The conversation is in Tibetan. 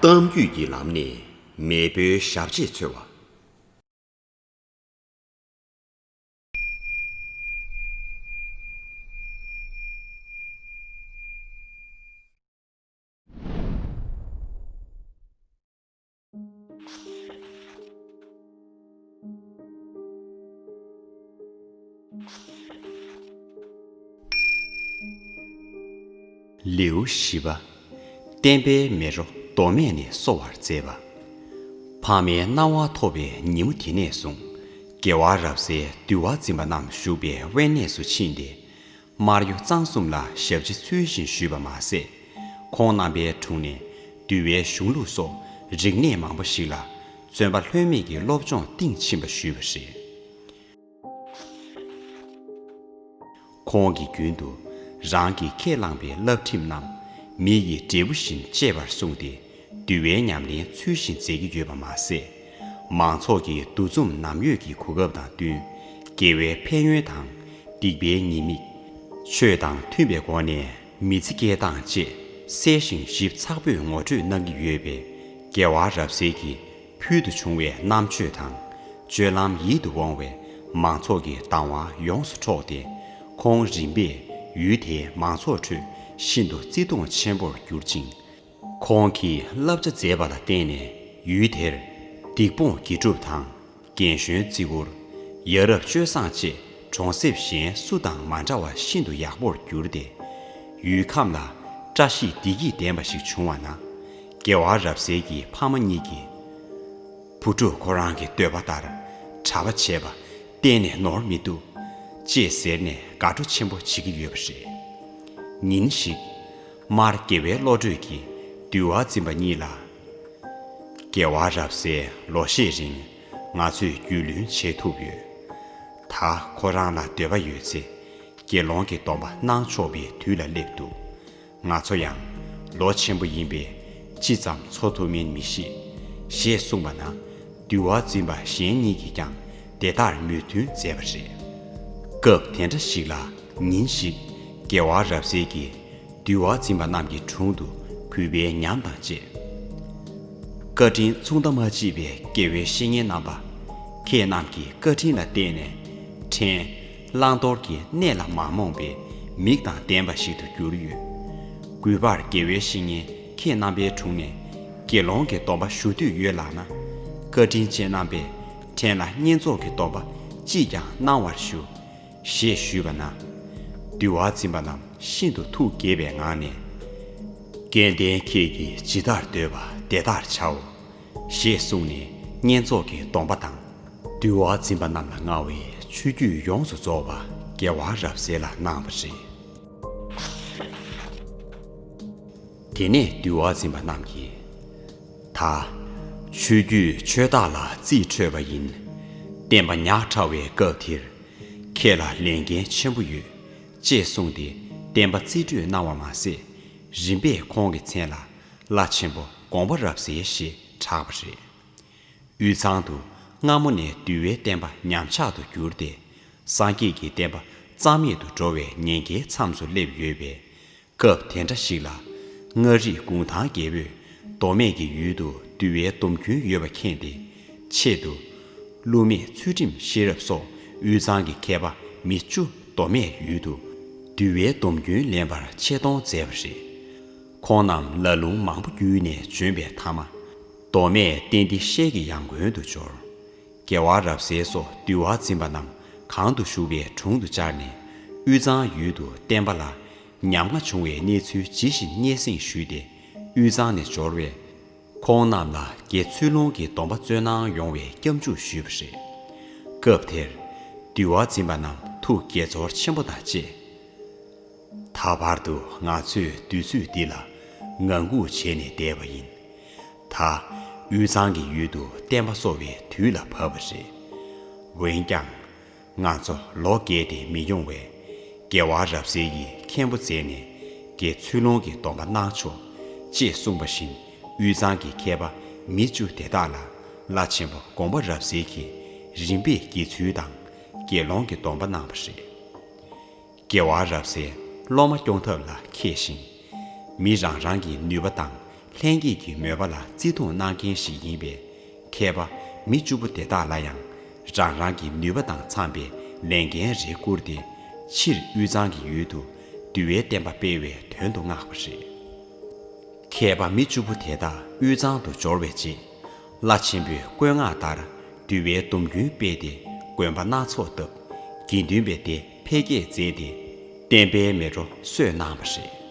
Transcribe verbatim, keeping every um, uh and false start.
གཏམ་རྒྱུད་ཀྱི་ལམ་ནས་མེས་པོའི་ཞབས་རྗེས་འཚོལ་བ། ལེའུ་བཞི་པ། བསྟན་པའི་མེ་རོ་མདོ་སྨད་ནས་གསོ་བར་མཛད་པ། ཕ་མའི་གནང་བ་ཐོབ་པའི་ཉིན་མོ་དེ་ནས་བཟུང་། རྒྱལ་བ་རབ་གསལ་འདུལ་བ་འཛིན་པ་རྣམས་བཞུགས་པའི་དབེན་གནས་སུ་ཕྱིན་ཏེ། སྨར་གཡོ་གཙང་གསུམ་ལ་ཞབས་ཕྱི་ཚུལ་བཞིན་ཞུས་པ་མ་ཟད། ཁོང་རྣམ་པའི་དྲུང་ནས་འདུལ་བའི་གཞུང་ལུགས་སོགས་རིག་གནས་མང་པོ་ཞིག་ལ་བརྩོན་པ་ལྷོད་མེད་ཀྱི་སློབ་སྦྱོང་གཏིང་ཕྱིན་པ་ཞུས་པ་རེད། ཁོང་གིས་རྒྱུན་དུ་རང་གིས་ཁས་བླངས་པའི་བསླབ་ཁྲིམས་རྣམས་མི་ཡི་འབྲས་བུ་བཞིན་གཅེས་པར་བཟུང་སྟེ། འདུལ་བའི་ཉམས་ལེན་ཚུལ་བཞིན་མཛད་ཀྱི་ཡོད་པ་མ་ཟད། མང་ཚོགས་ཀྱི་འདུ་འཛོམས་ནམ་ཡོད་ཀྱི་གོ་སྐབས་དང་བསྟུན། དགེ་བའི་ཕན་ཡོན་དང་སྡིག་པའི་ཉེས་དམིགས། ཆོས་དང་མཐུན་པའི་སྒོ་ནས་མི་ཚེ་སྐྱེལ་སྟངས་བཅས་གསལ་ཞིང་ཞིབ་ཚགས་པོས་ངོ་སྤྲོད་གནང་གི་ཡོད་པས། རྒྱལ་བ་རབ་གསལ་གྱི་ཕུལ་དུ་བྱུང་བའི་རྣམ་དཔྱོད་དང་། སྤྱོད་ལམ་ཡིད་དུ་འོང་བས་མང་ཚོགས་ཀྱི་དང་བ་ཡོངས་སུ་འཕྲོག་སྟེ། ཁོང་རིམ་པས་ཡུལ་དེའི་མང་ཚོགས་ཁྲོད་ཤིན་ཏུ་བརྩི་མཐོང་ཆེན་པོར་གྱུར་ཅིང་། ཁོང་གིས་བསླབ་བྱ་མཛད་པ་ལ་བརྟེན་ནས་ཡུལ་དེར་སྡིག་སྤོང་དགེ་སྒྲུབ་དང་། རྒན་གཞོན་བརྩི་བཀུར། ཡ་རབས་སྤྱོད་བཟང་བཅས་གྲོང་གསེབ་གཞན་སུ་དང་མ་འདྲ་བ་ཤིན་ཏུ་ཡག་པོར་གྱུར་ཏེ། ཡུལ་ཁམས་ལ་བཀྲ་ཤིས་བདེ་སྐྱིད་ལྡན་པ་ཞིག་བྱུང་བ་ན། རྒྱལ་བ་རབ་གསལ་གྱི་ཕ་མ་གཉིས་ཀྱིས། བུ་ཕྲུག་ཁོ་རང་གི་འདོད་པ་ལྟར་གྲྭ་པ་བྱས་པ་གཏན་ནས་ནོར་མི་འདུག་ཅེས་ཟེར་ནས་དགའ་སྤྲོ་ཆེན་པོ་བྱེད་ཀྱི་ཡོད་པ་རེད། ཉིན་ཞིག་སྨར་དགེ་བའི་བློ་གྲོས་ཀྱིས་འདུལ་བ་འཛིན་པ་གཉིས་ལ། རྒྱལ་བ་རབ་གསལ་ལོ་ཤས་རིང་ང་ཚོས་རྒྱུས་ལོན་བྱེད་ཐུབ་ཡོད། ད་ཁོ་རང་ལ་འདོད་པ་ཡོད་ཚེ་དགེ་སློང་གི་སྡོམ་པ་གནང་ཆོག་པའི་དུས་ལ་སླེབས་འདུག་ང་ཚོ་ཡང་ལོ་ཆེན་པོ་ཡིན་པས་ཅི་ཙམ་འཚོ་ཐུབ་མིན་མི་ཤེས། ཞེས་གསུངས་པ་ན། འདུལ་བ་འཛིན་པ་གཞན་གཉིས་ཀྱིས་ཀྱང་དེ་ལྟར་མོས་མཐུན་མཛད་པ་རེད། སྐབས་དེ་འདྲ་ཞིག་ལ་ཉིན་ཞིག་རྒྱལ་བ་རབ་གསལ་གྱིས་འདུལ་བ་འཛིན་པ་རྣམས་ཀྱི་དྲུང་དུ་གུས་པའི་ཉམས་དང་བཅས། བཀའ་དྲིན་མཚུངས་ཟླ་མ་མཆིས་པའི་དགེ་བའི་བཤེས་གཉེན་རྣམ་པ། ཁྱེད་རྣམས་ཀྱི་བཀའ་དྲིན་ལ་བརྟེན་ནས་ཕྲན། བླང་དོར་གྱི་གནས་ལ་མ་རྨོངས་པའི་མིག་དང་ལྡན་པ་ཞིག་ཏུ་གྱུར་ཡོད། གུས་པར་དགེ་བའི་བཤེས་གཉེན་ཁྱེད་རྣམ་པའི་དྲུང་ནས་དགེ་སློང་གི་སྡོམ་པ་ཞུ་འདོད་ཡོད་ལགས་ན། བཀའ་དྲིན་ཅན་རྣམ་པས་ཕྲན་ལ་བསྙེན་རྫོགས་ཀྱི་སྡོམ་པ་ཅིས་ཀྱང་གནང་བར་ཞུ། ཞེས་ཞུས་པ་ན། འདུལ་བ་འཛིན་པ་རྣམས་ཤིན་ཏུ་ཐུགས་དགྱེས་པའི་ངང་ནས། སྐལ་ལྡན་ཁྱེད་ཀྱིས་ཇི་ལྟར་འདོད་པ་དེ་ལྟར་བྱའོ། ཞེས་གསུངས་ནས་བསྙེན་རྫོགས་ཀྱི་སྡོམ་པ་དང་། འདུལ་བ་འཛིན་པ་རྣམས་ལ་མངའ་བའི་ཆོས་བརྒྱུད་ཡོངས་སུ་རྫོགས་པ་རྒྱལ་བ་རབ་གསལ་ལ་གནང་བ་རེད། དེ་ནས་འདུལ་བ་འཛིན་པ་རྣམས་ཀྱིས། ད་ཆོས་བརྒྱུད་ཆོས་བདག་ལ་རྩིས་འཕྲོད་པ་ཡིན། བསྟན་པ་ཉག་ཕྲ་བའི་སྐབས་དེར་ཁྱེད་ལ་ལས་འགན་ཆེན་པོ་ཡོད། ཅེས་གསུངས་ཏེ་བསྟན་པ་རྩིས་སྤྲོད་གནང་བ་མ་ཟད། རིམ་པས་ཁོང་གི་མཚན་ལ་བླ་ཆེན་པོ་དགོངས་པ་རབ་གསལ་ཞེས་གྲགས་པ་རེད། དབུས་གཙང་དུ་སྔ་མོ་ནས་འདུལ་བའི་བསྟན་པ་ཉམས་ཆག་ཏུ་གྱུར་ཏེ། སངས་རྒྱས་ཀྱི་བསྟན་པ་རྩ་མེད་དུ་འགྲོ་བའི་ཉེན་ཁའི་མཚམས་སུ་སླེབས་ཡོད་པས། སྐབས་དེ་འདྲ་ཞིག་ལ། མངའ་རིས་གུང་ཐང་རྒྱལ་པོས་མདོ་སྨད་ཀྱི་ཡུལ་དུ་འདུལ་བའི་སྡོམ་རྒྱུན་ཡོད་པ་མཁྱེན་ཏེ། ཆེད་དུ། ཀླུ་མེས་ཚུལ་ཁྲིམས་ཤེས་རབ་སོགས་དབུས་གཙང་གི་མཁས་པ་མི་བཅུ་མདོ་སྨད་ཡུལ་དུ་འདུལ་བའི་སྡོམ་རྒྱུན་ལེན་པར་ཆེད་གཏོང་མཛད་པ་རེད། ཁོང་རྣམས་ལ་ལུང་མང་པོ་བརྒྱུད་ནས་བྱོན་པའི་མཐའ་མ། མདོ་སྨད་བསྟན་འདི་ཤེལ་གྱི་ཡང་དགོན་དུ་འབྱོར། རྒྱལ་བ་རབ་གསལ་སོགས་འདུལ་བ་འཛིན་པ་རྣམས་གང་དུ་བཞུགས་པའི་དྲུང་དུ་བཅར་ནས། དབུས་གཙང་ཡུལ་དུ་བསྟན་པ་ལ་ཉམ་ང་བྱུང་བའི་གནས་ཚུལ་ཇི་བཞིན་སྙན་སེང་ཞུས་ཏེ། དབུས་གཙང་ནས་འབྱོར་བས། ཁོང་རྣམས་ལ་དགེ་ཚུལ་སློང་གི་སྡོམ་པ་སྩོལ་གནང་ཡོང་བའི་སྐྱབས་འཇུག་ཞུས་པ་རེད། སྐབས་དེར། འདུལ་བ་འཛིན་པ་རྣམས་ཐུགས་དགྱེས་ཚོར་ཆེན་པོ་དང་བཅས། ད་བར་དུ་ང་ཚོས་དུས་ཚོད་འདི་ལ་ངང་སྒུག་བྱས་ནས་བསྡད་པ་ཡིན། ད་དབུས་གཙང་གི་ཡུལ་དུ་བསྟན་པ་གསོ་བའི་དུས་ལ་བབ་པ་རེད། འོན་ཀྱང་། ང་ཚོ་ལོ་བརྒལ་ཏེ་མི་ཡོང་བས། རྒྱལ་བ་རབ་གསལ་གྱིས་མཁན་པོ་མཛད་ནས་དགེ་ཚུལ་སློང་གི་སྡོམ་པ་གནང་ཆོག་ཅེས་གསུངས་པ་བཞིན། དབུས་གཙང་གི་མཁས་པ་མི་བཅུ་དེ་དག་ལ་བླ་ཆེན་པོ་དགོངས་པ་རབ་གསལ་གྱིས་རིམ་པས་དགེ་ཚུལ་དང་དགེ་སློང་གི་སྡོམ་པ་གནང་བ་རེད། རྒྱལ་བ་རབ་གསལ་སློབ་མ་སྐྱོང་ཐབས་ལ་མཁས་ཤིང་། མི་རང་རང་གི་ནུས་པ་དང་ ལྷན་སྐྱེས་ཀྱི་མོས་པ་ལ་བརྩི་མཐོང་གནང་མཁན་ཞིག་ཡིན་པས། མཁས་པ་མི་བཅུ་པོ་དེ་དག་ལ་ཡང་རང་རང་གི་ནུས་པ་དང་འཚམས་པའི་ལས་འགན་རེ་བསྐུར་ཏེ། ཕྱིར་དབུས་གཙང་གི་ཡུལ་དུ་འདུལ་བའི་བསྟན་པ་སྤེལ་བའི་དོན་དུ་མངགས་པ་རེད། མཁས་པ་མི་བཅུ་པོ་དེ་དག་དབུས་གཙང་དུ་འབྱོར་བའི་རྗེས། བླ་ཆེན་པོའི་བཀོད་མངགས་ལྟར་འདུལ་བའི་སྡོམ་རྒྱུན་སྤེལ་ཏེ། དགོན་པ་སྣ་ཚོགས་བཏབ། དགེ་འདུན་པའི་སྡེ་འཕེལ་རྒྱས་མཛད་དེ། བསྟན་པའི་མེ་རོ་གསོས་གནང་བ་རེད།